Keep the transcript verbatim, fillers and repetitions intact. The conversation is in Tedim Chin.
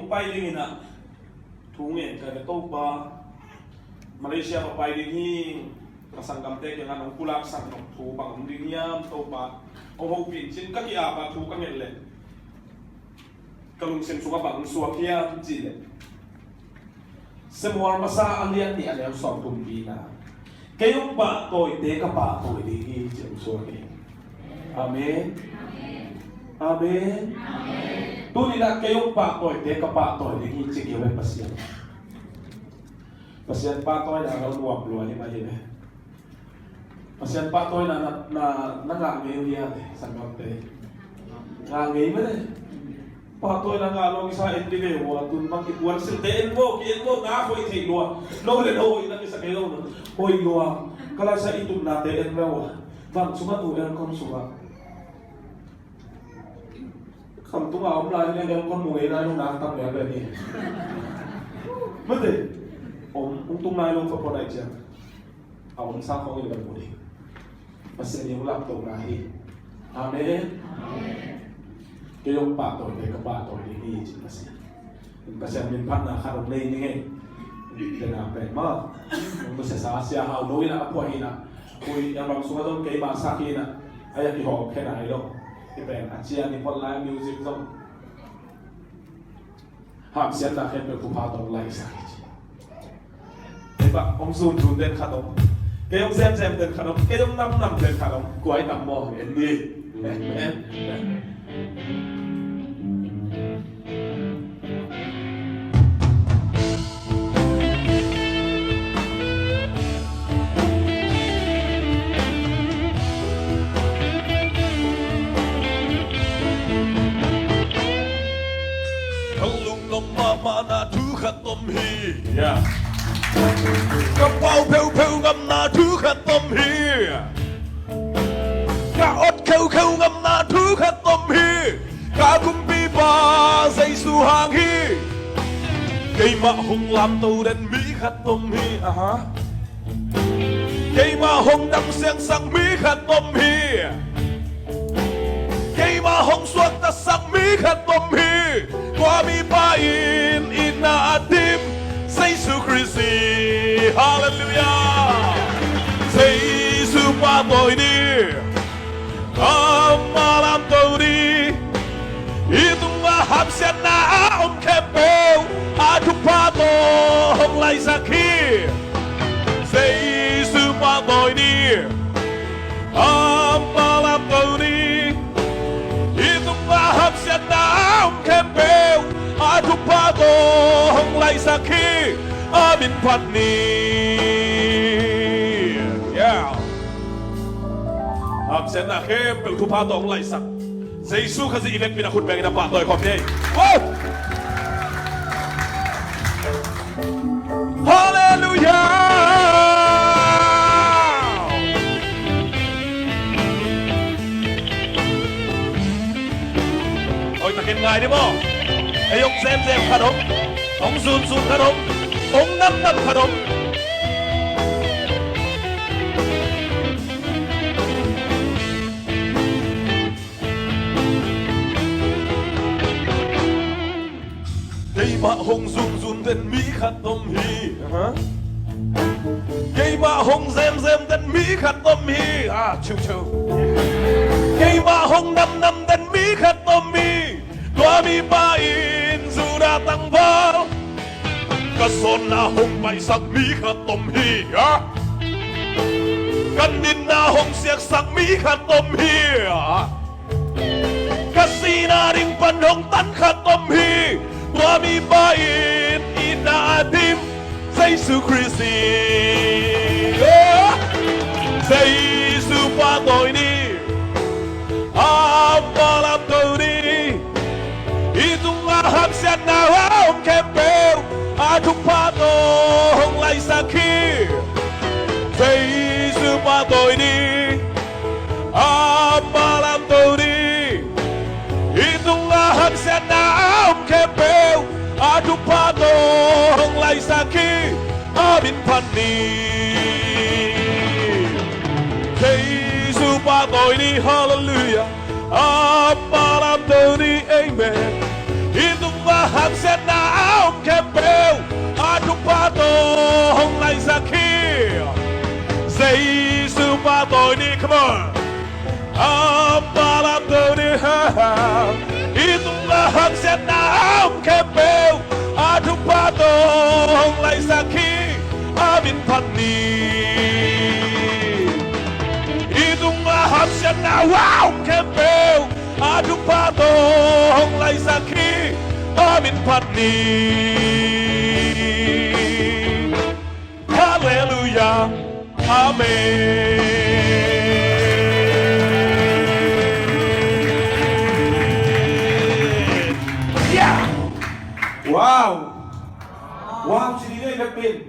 Pai ding in ah thu ngen ka hi, Topa, Malaysia ka pai ding hi. Ka sanggamte kiangah nong pulaksak nop thu bang om ding hiam Topa, hong hopih in, ci-in ka ki-ap a, thu ka nget leh ka lungsim sungah bang suak hiam cih leh, Samuel masa a lian nih a neu sawmthum pi-in ah, kei hong pahtawite ka pahtawi ding hi, ci-in suak hi. Amen. Amen. Tuni-in ah kei hong pahtawite ka pahtawi ding hi, ci kei ve Pasian. Pasian pahtawina lo nuam lua hi mah hi ve. Pasian pahtawina na, na, na ngah ngei uh hia, sanggamte? Ngah ngei mah e. Pahtawina ngah lo kisa en ding e, ua, tun bang i puan silte en vo, ki en vo, na hoih thei lua. No le no hoih na kisa ngei lo na. Hoih lua. Ka laisa i tupnate en ve ua. Bang sungah tu, aircon sungah. Khamtung a om lai hi leh aircon mu ngei lai lo, na tam ngei ve ni. Mate. Om, hong tung lai lo, pha pha nai ciang. A omsa khawng in kan mu ding. Pasian in hong lamtohna hi. Amen. Kei hong pahtawite ka pahtawi ding hi, ci Pasian. Pasian min phatna khat hong nei ning e. Tena pen mah hong nusiasa Sia Hau No in ah a phuah hi in ah, khui a bang sungah zong keimah sak hi in ah, a ya kihawm khe nai lo. Hi pen a cian i phuah lai music zong. Hamsiatna khempeuh thupha tawh hong laisak hi ci. Kei bah hong zunzun den khat om. Kei hong zemzem den khat om. Kei hong namnam den khat om. Kua i tam maw? En ni. Amen. Amen. Ka lungnuam mahmahna thu khat om hi. Yeah. Ka pau pheupheu ngamna thu khat om hi. Ka awt kheukheu ngamna thu khat om hi. Ka Kumpipa Jesu hang hi. Keimah hong lamto den mi khat om hi. Aha. Keimah hong damsiangsak mi khat om hi. Keimah hong suaktasak mi khat om hi. Tua mipa in itna a dim Jesu Khrist hi. Halleluiah. Jesu pahtawi ni. Amah lamto ni. I tungah hamsiatna a om khempeuh a thupha tawh hong laisak hi. Jesu pahtawi ni. Amah lamto ni. I tungah hamsiatna a om khempeuh a thupha tawh hong laisak hi. A min phat ni. Yeah. Hamsiatna khempeuh thupha tawh hong laisak Jesu Khazih i vekpi-in a khut bengin a pahtawi khawm ni. Wow! Halleluiah! Hoihtakin ngai ni maw? Ei hong zemzem khat om, hong zunzun khat om, hong namnam khat om. Keimah hong zunzun den mi khat om hi. Keimah hong zemzem den mi khat om hi. Ah, chiu chiu. Keimah hong namnam den mi khat om hi. Tua mipa in Judah tangval. Ka sawnna hong baihsak mi khat om hi. Ah. Ka nitna hong siaksak mi khat om hi. Ah. Ka sihna ding pan hong tan khat om hi. Tua mipa in itna a dim Jesu Khrist hi. Oh! Jesu pahtawi ni. Amah lamto ni. I tungah hamsiatna a om khempeuh a thupha tawh hong laisak hi. Jesu pahtawi ni. Amah lamto ni. I tungah hamsiatna a om khempeuh a thupha tawh hong laisak hi. A min phat ni. Jesu pahtawi ni. Halleluiah. Amah lamto ni. Amen. I tungah hamsiatna Ni, come on. A palam to ni ha ha. I tungah hamsiatna a om khempeuh, a thupha tawh hong laisak hi, a min phat ni. I tungah hamsiatna a om khempeuh, a thupha tawh hong laisak hi, a min phat ni. Halleluiah. Amen. Yeah. Wow. Wow, ci ding ei, Pepin.